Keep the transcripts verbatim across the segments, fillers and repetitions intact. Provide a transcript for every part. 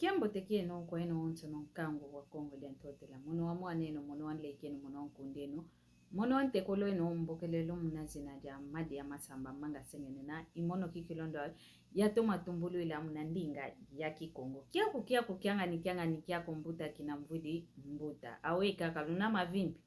Kiambote kieno kwa eno onsono nkangu wa Kongo dia Ntotela. Mono wa mwaneno, mono wa nlekeno, mono wa nkundeno, mono wa ntekolo eno, mbokelelo muna zina dia Madia Masamba Manga Sengene na i mono kikilu ndo yatoma tumbulwila muna ndinga ya Kikongo. Kiaku, kiaku, kiangani, kiangani, kiaku mbuta kina mvwidi mbuta. Awe kaka luna mavimpi,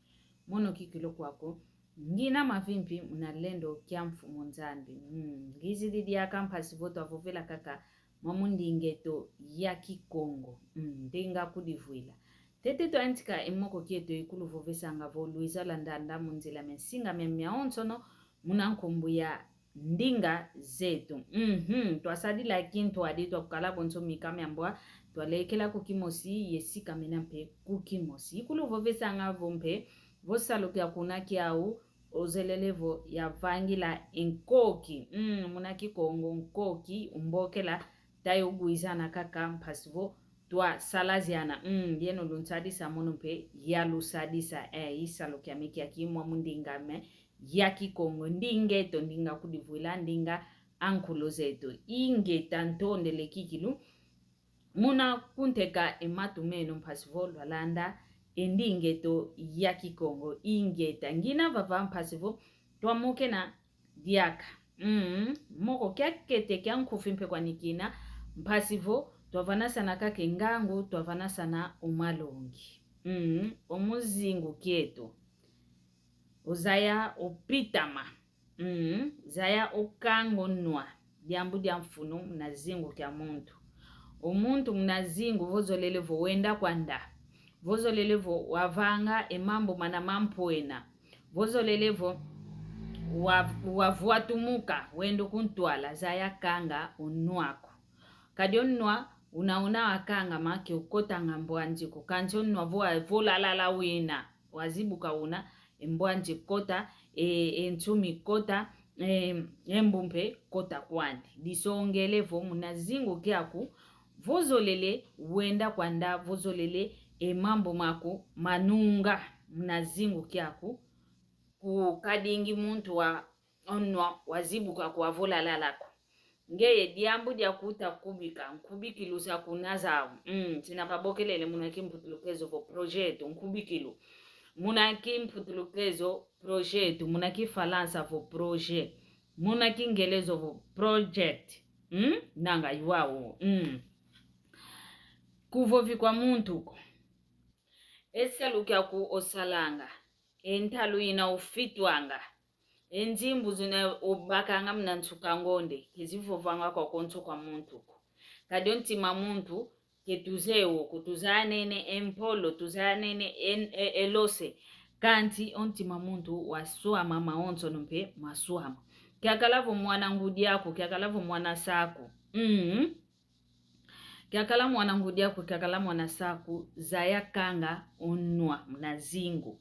mono kikilu kwaku. Ngina mavimpi muna lendo kia Mfumu Nzambi. Mm, ngizidi diaka mpasi vo twavovela kaka mwamu ndinga eto ya Kikongo. Mm, ndinga kudivwila. Ntete twantika e moko kieto ikuluvovesanga vo lwiza lwa ndanda mu nzila mia nsinga mia miaonsono muna nkumbu ya ndinga zeto. Mhm, twasadila kintwadi, twakukala bonso mika mia mbwa, twalekela ku kimosi, ye sikamena mpe ku kimosi. Ikuluvovesanga vo mpe, vo salu kia kuna kiau, ozelele vo yavangila e nkoki. Mm, muna Kikongo nkoki, umbokela, tayo gwizana kaka mpasi vo twasalaziana. Mm, yeno lunsadisa mono mpe yalusadisa. Eh, i salu kiame kiaki mwamu ndinga ame ya Kikongo. Ndinga eto, ndinga kudivwila, ndinga a nkulu zeto. Ingeta, ntondele kikilu muna kunteka e matu meno mpasi vo lwalanda e ndinga eto ya Kikongo. Ingeta. Ngina vava mpasi vo twamokena diaka. Mm, moko kiakete kia nkufi mpe kwani kina, mpasi vo twavanasana kaka e ngangu, twavanasana o malongi. Mm, o mu zingu kieto. Ozaya opitama. Mm, zaya okanga onwa. Diambu dia mfunu muna zingu kia muntu. O muntu muna zingu vo zolele vo wenda kwa nda. Vo zolele vo wavanga e mambu mana mampwena. Vo zolele vo wa-, wavwatumuka, wenda ku ntwala, zaya kanga onwa aku. Kadi onwa una, una wakangama ke ukotanga mbwanzi ko. Kansi onwa vo, vo lalala wina, wazibuka una, e mbwanzi kota, e, e nsumi kota, e, e mbu mpe kota kwandi. Disongele vo muna zingu kiaku, vo zolele wenda kwa nda, vo zolele e mambu maku manunga muna zingu kiaku, kukadingi muntu wa onwa wazibuka kwa vo lalala ko. Ngeye diambu dia kuta kubika nkubikilu za kuna zau. Mm, tina babokelele muna kimputulukezo vo projeto, nkubikilu. Muna kimputulukezo projeto, muna kifalansa vo projet. Muna kingelezo vo project. Mm? Nanga yuawo. Mm. Kuvovi kwa muntu ko. E salu kiaku osalanga, e ntalu ina ofitwanga, e nzimbu zina obakanga muna nsuka ngonde, ke zivovanga kwakonso kwa muntu ko. Kadi o ntima muntu ke tuzeye wo ko, tuzanene e mpolo, tuzanene e, e, e lose. Kansi o ntima muntu waswama, mawonsono mpe maswama. Kiakala vo mwana ngudi aku, kiakala vo mwana saku. Mm. Kiakala mwana ngudi aku, kiakala mwana saku, zaya kanga onwa muna zingu.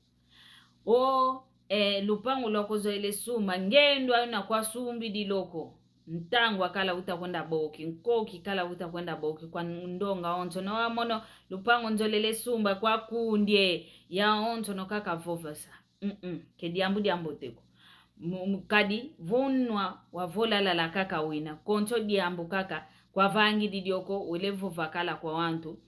O, e, lupangu lwako zoele sumba, nge ndwayo una kwa sumbidi lo ko. Ntangu akala uta kwenda boki, nkoki kala uta kwenda boki, kwa ndonga onsono, wa mono lupangu nzolele sumba kwa kundie, yaonsono kaka vovesa. Mm-mm, ke diambu diambote ko. Mu-, mu-, kadi vo onwa wa vo lalala kaka wina, konso diambu kaka kwa vangidi dio ko, wele vova kala kwa wantu.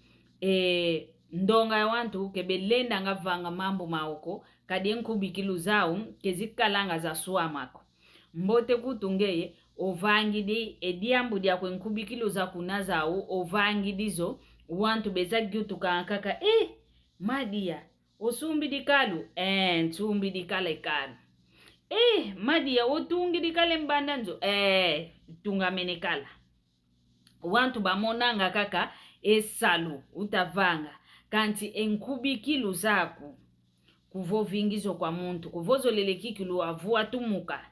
E, ndonga ya wantu ke belendanga vanga mambu mau ko, kadi e nkubikilu zau ke zikalanga zaswama ko. Mbote kutu ngeye ovangidi e diambu diaku, e nkubikilu za kuna zau ovangidi zo, wantu beza gyutukanga kaka, eh, Madia, osumbidi kalu? Eh, nsumbidi kala e kalu. Eh, Madia, otungidi kala e mbanda nzo? Eh, tungamene kala. Wantu bamonanga kaka e salu uta vanga, kansi e nkubikilu zaku kuvovingi zo kwa muntu ko. Vo zolele kikilu wavwatumuka.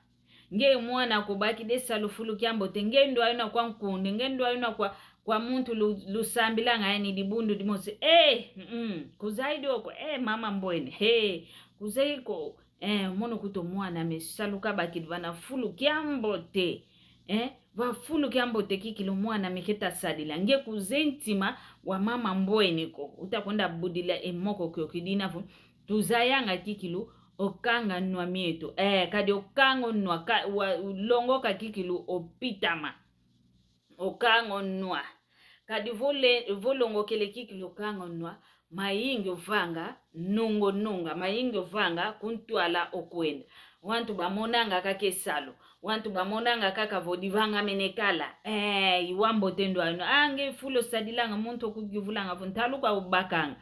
Nge mwana kubakidi e salu fulu kiambote, nge ndwayo una kwa nkunde, nge ndwayo una kwa, kwa muntu lu-, lusambilanga yani dibundu dimosi. Eh, mm, kuzayidi oko, eh, mama mbwene, he, kuzayidi ko, eh, mono kutu mwan'ame salu kabakidi vana fulu kiambote, eh, va fulu kiambote kikilu mwan'ame keta sadila. Nge kuzeyi ntima wa mama mbwene ko, uta kwenda budila e moko kio kidina vo, tuzayanga kikilu okanga nwa mieto. Eh, kadi okanga nwa ka, wa, longoka kikilu opitama. Okanga nwa. Kadi vo le-, vo longokele kikilu kanga onwa, mayingi ovanga nunga onunga, mayingi ovanga kuntwala okwenda. Wantu bamonanga kaka e salu, wantu bamonanga kaka vo divangamene kala. Eh, i wambote ndwa eno. Ah, nge fulu osadilanga, muntu okuyuvulanga vo ntalu kwa ubakanga.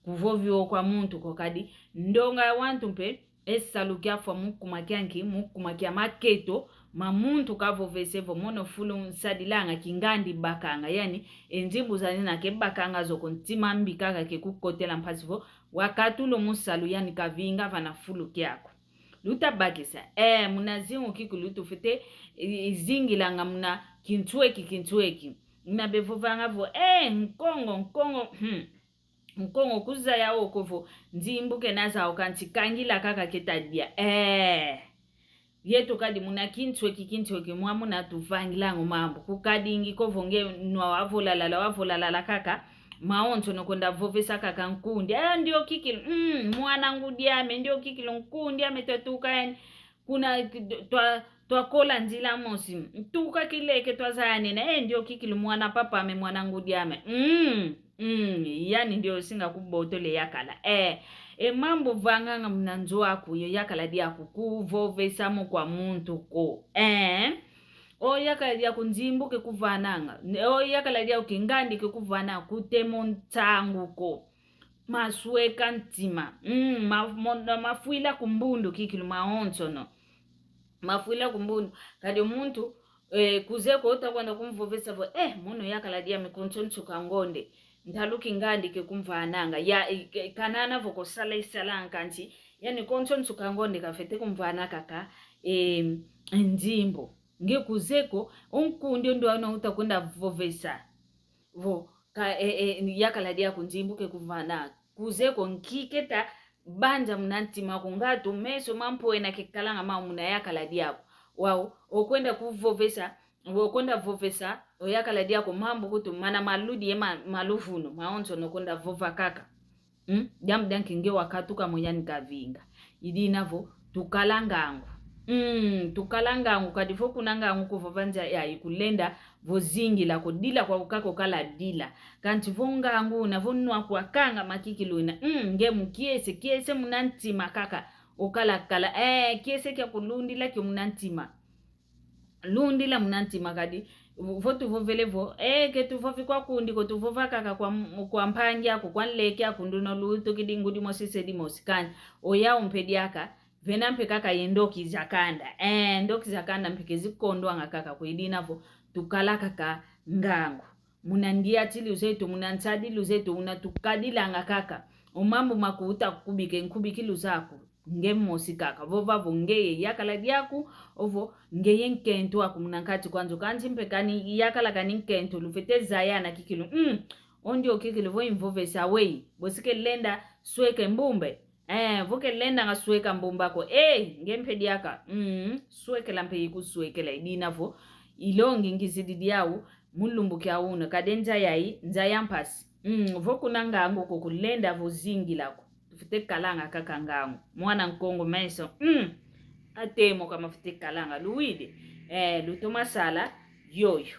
Kuvovi o kwa muntu ko kadi, ndonga ya wantu mpe, e salu kiafwa mu kuma kia nki, mu kuma kia maketo ma muntu kavovese vo mono fulu nsadilanga, kingandi bakanga. Yani, e nzimbu zani na ke bakanga zo ko, ntima mbi kaka ke kukotela mpasi vo wakatula mu salu, yani kavinga vana fulu kiaku. Luta bakisa, eh, muna zingu kikilu tufwete, i-, i-, zingilanga muna kintweki, kintweki. Muna bevovanga vo, eh, Nkongo, Nkongo, hmm. Nkongo kuzaya oko vo nzimbu kena zau kansi kangila kaka keta dia. Eh. Yeto kadi muna kintweki, kintweki mwa muna tuvangilanga o mambu. Kukadingi ko vo nge nwa wavolalala, wavolalala kaka. Mawonsono kwenda vovesa kaka nkundi. Eh, ndio kikilu, mm, mwana ngudi ame, ndio kikilu nkundi ame twatuka yani. Kuna twa, twakola nzila mosi. Tuka kileke twazaya nene. Eh, ndio kikilu mwana papa ame, mwana ngudi ame. Mm, mm, yani ndio singa kubotola e yakala. Eh, e mambu vanganga muna nzo aku, yo yakala diaku kuvovesa mo kwa muntu ko. Eh, o yakala diaku nzimbu ke kuvananga. O yakala diaku kingandi ke kuvana, kutemo nsangu ko. Masweka ntima. Mm, ma-, mo-, mafwila ku mbundu kikilu mawonsono. Mafwila ku mbundu. Kadi o muntu, eh, kuzeko ota kwenda kumvovesa vo, eh, mono yakala diame konso nsuka ngonde. Ntalu kingandi ke kumvananga. Ya, eh, ke-, kanana vo kosala isalanga kansi. Yani konso nsuka ngonde kafwete kumvana kaka, eh, nzimbu. Nge kuzeko, o nkundi ondo ana uta kwenda vovesa vo ka, e, e, yakala diaku nzimbu ke kumvana. Kuzeko nki keta banza muna ntima aku, ngatu meso mampwena kekalanga mau muna yakala diaku. Wau, okwenda kuvovesa, okwenda vovesa o yakala diaku mambu kutu mana maludi ye ma-, maluvunu, mawonsono okwenda vova kaka. Hmm? Diambu dia nki nge wakatuka mo yani kavinga. I dina vo, tukala ngangu. Hmm, tukala ngangu, kadi vo kuna ngangu ko vova nza yayi kulenda vo zingila ko, dila kwaku kaka okala dila. Kansi vo ngangu una, vo nwa kwakanga makikilu ina. Hmm, nge mu kiese, kiese muna ntima kaka. Okala kala, eh, kiese kia kulundila kio muna ntima. Lundila muna ntima kadi, vo tuvovele vo, eh, ke tuvovi kwa kundi ko, tuvova kaka kwa m-, kwa mpangi aku, kwa nleke aku, nduna lutukidi ngudi mosi se dimosi kani. Oyau mpe diaka, vena mpe kaka ye ndoki za kanda. Eh, ndoki za kanda mpe ke zikondwanga kaka ko, i dina vo, tukala kaka ngangu. Muna ndiatilu zeto, muna nsadilu zeto, una tukadilanga kaka. O mambu makuuta kukubika, nkubikilu zaku. Nge mosi kaka. Vova vo ngeye yakala diaku, ovo ngeye nkento aku muna nkati kwa nzo. Kansi mpe kani yakala kani nkento, lufwete zayana kikilu. Mm. O ndio kikilu vo imvovesa wei. Bosi ke lenda sweke mbumbe. Eh, vo ke lendanga sweka mbumba ko. Eh, nge mpe diaka. Mm, swekela mpe ikuswekela i dina vo. Ilongi ngizidi diau, mu lumbu kia una. Kadi e nza yayi, nza ya mpasi. Mm, vo kuna ngangu ko kulenda vo zingila ko. Tufwete kalanga kaka ngangu. Mwana Nkongo meso. Mm. Atemo kama fwete kalanga. Luwidi. Eh, lutoma sala. Yoyo.